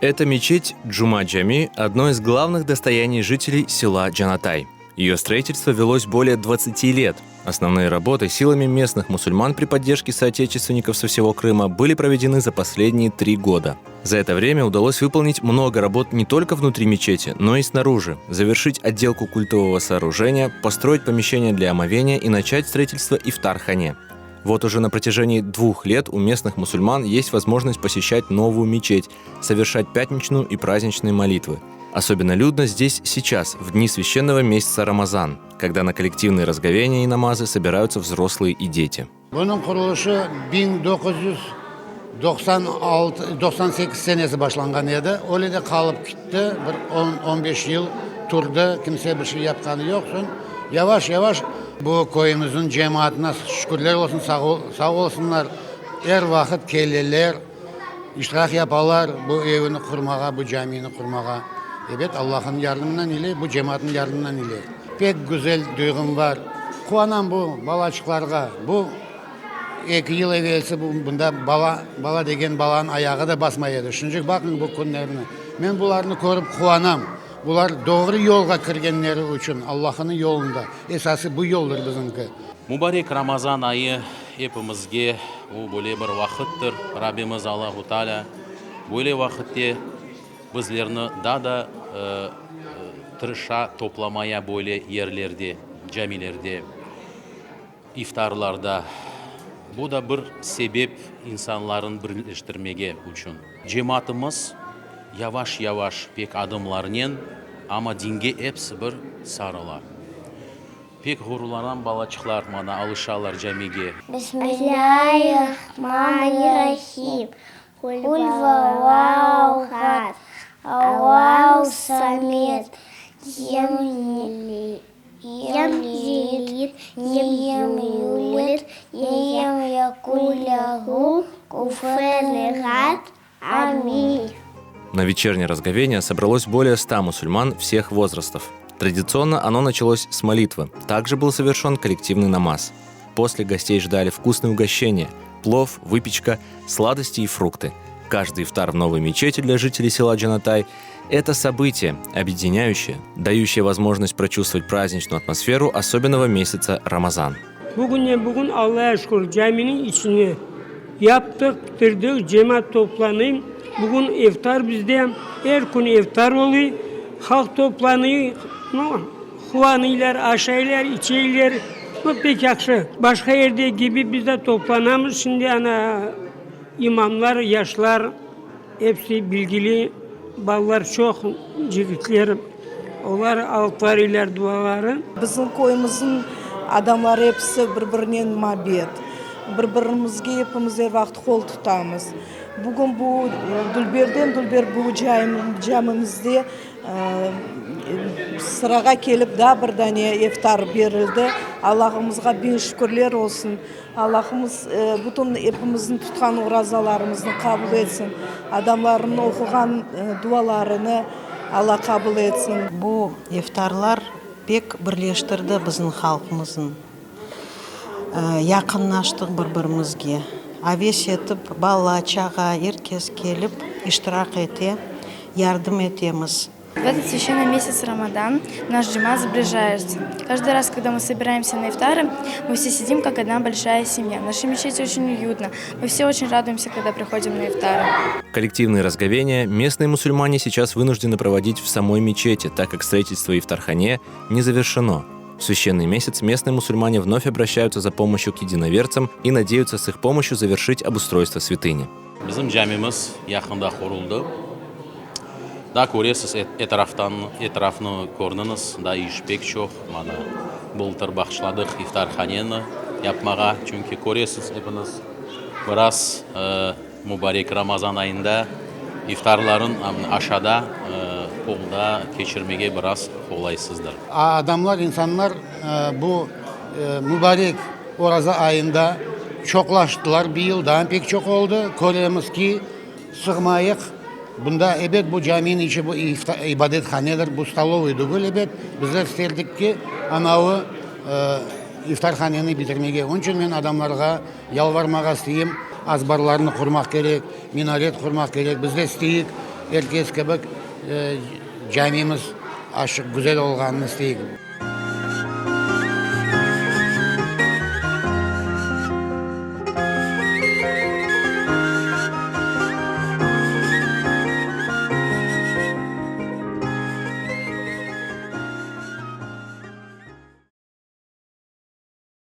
Эта мечеть Джума-Джами – одно из главных достояний жителей села Джанатай. Ее строительство велось более 20 лет. Основные работы силами местных мусульман при поддержке соотечественников со всего Крыма были проведены за последние три года. За это время удалось выполнить много работ не только внутри мечети, но и снаружи, завершить отделку культового сооружения, построить помещение для омовения и начать строительство ифтар-хане. Вот уже на протяжении двух лет у местных мусульман есть возможность посещать новую мечеть, совершать пятничную и праздничные молитвы. Особенно людно здесь сейчас, в дни священного месяца Рамазан, когда на коллективные разговения и намазы собираются взрослые и дети. Bunıñ qurulışı 1996, 98 senesi başlanğan edi. Öyle de qalıp kitti, bir on, on beş yıl turdı, kimse bir şey yapqanı yoq. Soñ yavaş yavaş bu köyümizniñ cemaatına şükürler olsun, sağ olsunlar, er vaqıt keleler, iştirak yapalar bu evni qurmağa, bu camini qurmağa. Ebet, Allahnıñ yardımınan ile, bu cemaatnıñ yardımınan ile. Pek güzel duyğum bar. Quvanam bu balaçıqlarğa. Bu eki yıl evelsi bu bunda bala, bala degen balanıñ ayağı da basmay edi. Şıncık baqıñ bu künlerni. Men bularnı körip quvanam. Bular doğru yolğa kirgenleri içün, Allahnıñ yolunda. Esası bu yoldır bizimki. Mubarek Ramazan ayı epimizge o böyle bir vaqıttır. Rabbimiz Allahu Teala böyle vaqıtte bizlerni daa da tırışa toplamaya böyle yerlerde, camilerde, iftarlarda. Bu da bir sebep insanların birleştirmege içün. Cemaatımız yavaş-yavaş pek adımlarnen, amma dinge episi bir sarıla. Pek ğururlanam, balaçıqlar mana alışalar camige. Bismillâhirrahmanirrahim. Qul huvallahu ahad, Allahu samed, lem yelid, lem yulad, lem yekun lehu kufuven ehad. Аминь. На вечернее разговение собралось более 100 мусульман всех возрастов. Традиционно оно началось с молитвы. Также был совершен коллективный намаз. После гостей ждали вкусные угощения – плов, выпечка, сладости и фрукты. Каждый ифтар в новой мечети для жителей села Джанатай – это событие, объединяющее, дающее возможность прочувствовать праздничную атмосферу особенного месяца Рамазан. Bugünden bugün Allağa şükür caminiñ içini yaptıq, bitirdik, cemaat toplanıy. Bugün iftar bizde, er kün iftar oluy, halq toplanıy, nu, quvanıylar, aşaylar, içeyler, nu, pek yahşı. Başqa yerde kibi biz de toplanamız, şimdi ana imamlar, yaşlar, episi bilgili, balalar çoq, cigitler, olar alıp barıylar duaları. Bizim köyümizniñ adamları episi bir-birinen mabet, bir-birimizge epimiz er vaqıt qol tutamız. Bugün bu dülberden dülber bu camimizde sırağa kelip daa bir dane iftar berildi. Allahımızğa biñ şükürler olsun. Allahımız bütün epimizniñ tutqan orazalarımıznı qabul etsin. Adamlarnıñ oquğan dualarını Alla qabul etsin. Bu iftarlar pek birleştirdi bizim halqımıznı. Yaqınlaştıq bir-birimizge. Aves etip, bala, çağa, er kes kelip iştirak ete, yardım etemiz. В этот священный месяц Рамадан наш джума сближается. Каждый раз, когда мы собираемся на ифтары, мы все сидим, как одна большая семья. В нашей мечети очень уютно. Мы все очень радуемся, когда приходим на ифтары. Коллективные разговения местные мусульмане сейчас вынуждены проводить в самой мечети, так как строительство ифтархане не завершено. В священный месяц местные мусульмане вновь обращаются за помощью к единоверцам и надеются с их помощью завершить обустройство святыни. Bizim camimiz yaqında quruldı. Daa köresiz, etraftan, etrafnı kördiñiz, daa iş pek çoq. Mana, bıltır başladıq iftarhaneni yapmağa, çünki köresiz epiñiz, biraz mubarek Ramazan ayında iftarların aşağıda, polda keçirmege biraz qolaysızdır. Adamlar, insanlar bu mubarek oraza ayında çoqlaştılar, bir yıldan pek çoq oldı. Köremiz ki, sığmayıq. Bunda, ebet, bu caminiñ içi bu ibadethanedir, bu stolovıy degil, ebet. Bizler isterdik ki, anavı iftarhaneni bitirmege. Onıñ içün men adamlarğa yalvarmağa isteyim, azbarlarnı qurmaq kerek, minaret qurmaq kerek. Bizler isteyik. Er kes kibi camimiz açıq, güzel olğanını isteyik.